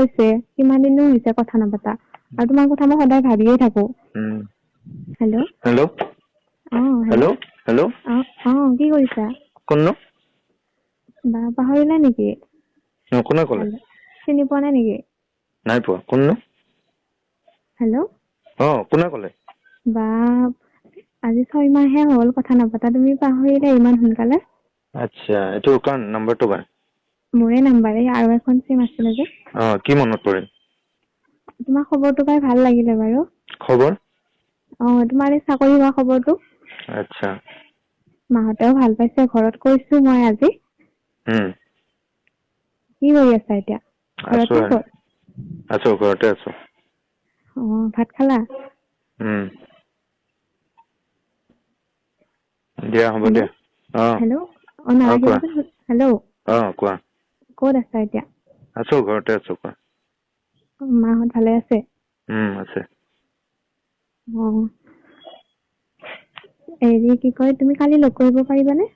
হৈছে, কিমান দিনো হৈছে কথা নাপাতা। আৰু তোমাৰ কথা মই সদায় ভাবিয়ে থাকো। হেল্ল'। হেল্ল'। অ, হেল্ল', হেল্ল'। অ অ কি কৰিছা? কোননো? বা, পাহৰিলা নেকি? অ, কোনে ক'লে? হেল্ল', চিনি পোৱা নাই নেকি? নাই পোৱা, কোননো? হেল্ল'। অ, কোনে ক'লে? বা, আজি 6 মাহহে হ'ল কথা নাপাতা, তুমি পাহৰিলা ইমান সোনকালে? আচ্ছা, এইটো কাৰ নাম্বাৰটো কাৰ? মোৰে নাম্বাৰ, এই আৰু এখন চিম আছিলে যে। অ, কি মনত পৰিল? তোমাৰ খবৰটো পাই ভাল লাগিলে বাৰু। খবৰ? অ, তোমাৰ এই চাকৰি হোৱা খবৰটো। আচ্ছা। মাহঁতেও ভাল পাইছে, ঘৰত কৈছো মই আজি। কি কৰি আছা এতিয়া? আছো। ঘৰত নে আৰু ক'ত? আছো, ঘৰতে আছো। অ, ভাত খালা? দিয়া, হ'ব। হেল্ল'। দিয়া, অ। হেল্ল', অ। অ, কোৱা। নাৰাখিবাচোন, হেল্ল'। অ, কোৱা। ক'ত আছা এতিয়া? আছো, ঘৰতে আছো, কোৱা। মাহঁত ভালে আছে? আছে। অ, হেৰি কি কয়, তুমি কালি লগ কৰিব পাৰিবানে?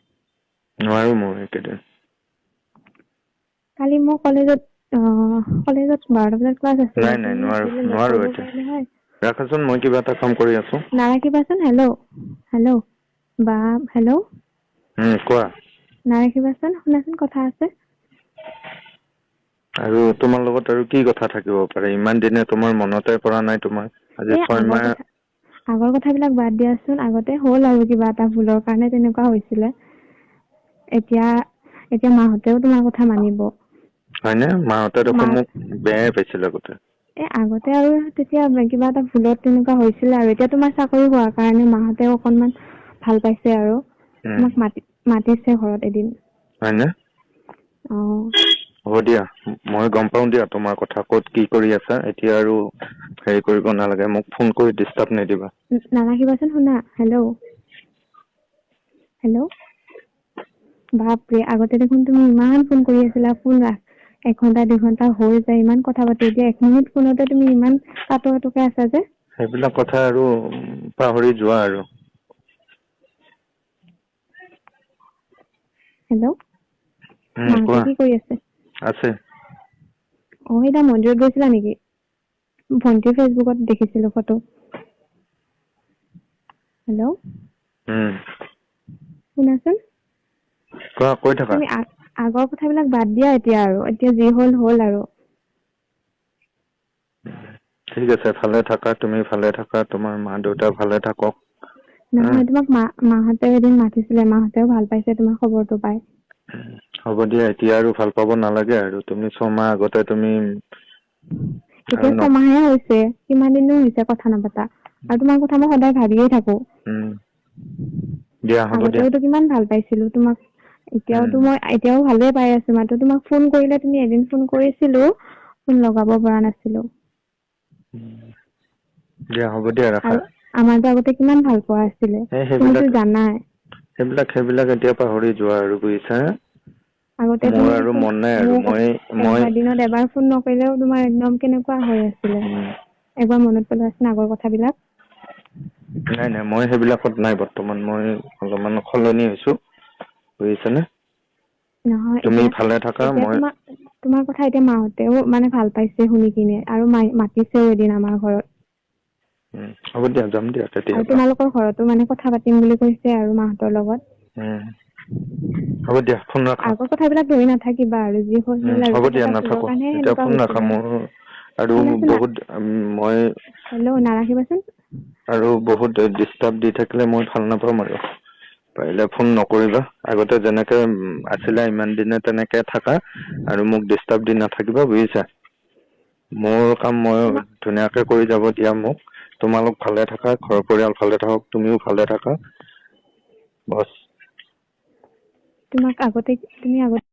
নোৱাৰো মই এইকেইদিন। কালি মোৰ কলেজত 12টা বজাত ক্লাছ আছিলে। নাই নাই, তুমি নোৱাৰো। আহিলে লগ নোৱাৰো কৰিব এতিয়া। পাৰিলে হয়। ৰাখাচোন, মই কিবা এটা কাম কৰি আছো। নাৰাখিবাচোন, হেল্ল', হেল্ল', বা, হেল্ল'। কোৱা। নাৰাখিবাচোন, শুনাচোন, কথা আছে। আৰু তোমাৰ লগত আৰু কি কথা থাকিব পাৰে? ইমান দিনে তোমাৰ মনতে পৰা নাই তোমাৰ আজি এই ছয় আগৰ মাহ কথা, আগৰ কথাবিলাক বাদ দিয়াচোন। আগতে হ'ল আৰু কিবা এটা ভুলৰ কাৰণে তেনেকুৱা হৈছিলে। এতিয়া এতিয়া মাহঁতেও তোমাৰ কথা মানিব। হয়নে? মাহঁতে দেখোন মা মোক বেয়াই পাইছিল আগতে। এ, আগতে আৰু তেতিয়া কিবা এটা ভুলত তেনেকুৱা হৈছিলে আৰু এতিয়া তোমাৰ চাকৰি হোৱাৰ কাৰণে মাহঁতেও অকনমান ভাল পাইছে আৰু তোমাক মাতিছে ঘৰত এদিন। হয়নে? অ। হ'ব দিয়া, মই গম পাওঁ দিয়া তোমাৰ কথা, ক'ত কি কৰি আছা। এতিয়া আৰু হেৰি কৰিব নালাগে, মোক ফোন কৰি ডিষ্টাৰ্ব নিদিবা। নাৰাখিবাচোন, শুনা, হেল্ল', হেল্ল'। বাপৰে, আগতে দেখোন তুমি ইমান ফোন কৰি আছিলা, ফোন ৰাখ এঘন্টা 2 ঘন্টা হৈ যায়, ইমান কথা পাতো। এতিয়া এক মিনিট ফোনতে তুমি ইমান কাটো কাটোকে আছা যে? সেইবিলাক কথা আৰু পাহৰি যোৱা আৰু। হেল্ল'। মাহঁতে কোৱা। কি কৰি আছে? আছে। অ, সেইদিনা মন্দিৰত গৈছিলা নেকি? ভন্টিৰ ফেচবুকত দেখিছিলো ফটো। হেল্ল'। শুনাচোন। কোৱা, কৈ থাকা। তুমি আগৰ কথাবিলাক বাদ দিয়া এতিয়া আৰু, এতিয়া যি হ'ল হ'ল আৰু। ঠিক আছে, ভালে থাকা, তুমি ভালে থাকা, তোমাৰ মা দেউতা ভালে থাকক। নহয়, তোমাক মাহঁতেও এদিন মাতিছিলে, মাহঁতেও ভাল পাইছে তোমাৰ খবৰটো পাই। হ'ব দিয়া, এতিয়া আৰু ভাল পাব নালাগে আৰু। তুমি 6 মাহ আগতে তুমি আৰু এতিয়া 6 মাহে হৈছে, কিমান দিনো হৈছে কথা নাপাতা। আৰু তোমাৰ কথা মই সদায় ভাবিয়ে থাকো। দিয়া, হ'ব দিয়া। আগতেওতো কিমান ভাল পাইছিলো তোমাক, এতিয়াওতো মই এতিয়াও ভালে পাই আছো। মাত্ৰ তোমাক ফোন কৰিলে, তুমি এদিন ফোন কৰিছিলো, ফোন লগাব পৰা নাছিলো। দিয়া, হ'ব দিয়া, ৰাখা। আৰু আমাৰতো আগতে কিমান ভাল পোৱা আছিলে, এই তুমিতো সেইবিলাক জানাই। সেইবিলাক এতিয়া পাহৰি যোৱা আৰু, বুজিছা? আগতে মোৰ তুমি আৰু দেখোন মন নাই আৰু মোক মই একবাৰ দিনত এবাৰ ফোন নকৰিলেও তোমাৰ একদম কেনেকুৱা হৈ আছিলে। এবাৰ মনত পেলোৱাচোন আগৰ কথাবিলাক। নাই নাই, মই সেইবিলাকত নাই বৰ্তমান। মই অলপমান সলনি হৈছো, বুজিছানে? নহয়, তুমি এতিয়া ভালে থাকা। এতিয়া মই তোমাৰ কথা এতিয়া মাহঁতেও মানে ভাল পাইছে শুনি কিনে আৰু মাতিছেও এদিন আমাৰ ঘৰত। হ'ব দিয়া, যাম দিয়া আৰু কেতিয়াবা। তোমালোকৰ ঘৰতো মানে কথা পাতিম বুলি কৈছে আৰু মাহঁতৰ লগত। হ'ব দিয়া, ফোন ৰাখা। আগৰ কথাবিলাক ধৰি নাথাকিবা আৰু, যি হ'ল হ'ল আৰু, হ'ব কিবা দিয়া, এটা ভুলৰ নাথাকো কাৰণেহে এতিয়া। সেনেকুৱা ফোন ৰাখা। হৈছিলে। মোৰ আৰু শুনাচোন। বহুত মই হেল্ল', নাৰাখিবাচোন। আৰু বহুত ডিষ্টাৰ্ব দি থাকিলে মই ভাল নাপাম আৰু পাৰিলে ফোন নকৰিবা। আগতে যেনেকে আছিলা ইমান দিনে, তেনেকে থাকা আৰু মোক ডিষ্টাৰ্ব দি নাথাকিবা, বুজিছা? মোৰ কাম মই তোমাক ধুনীয়াকে কৰি যাব দিয়া মোক। তোমালোক ভালে থাকা, ঘৰ পৰিয়াল ভালে থাকক, তুমিও ভালে থাকা, বছ। তোমাক আগতে, তুমি আগতে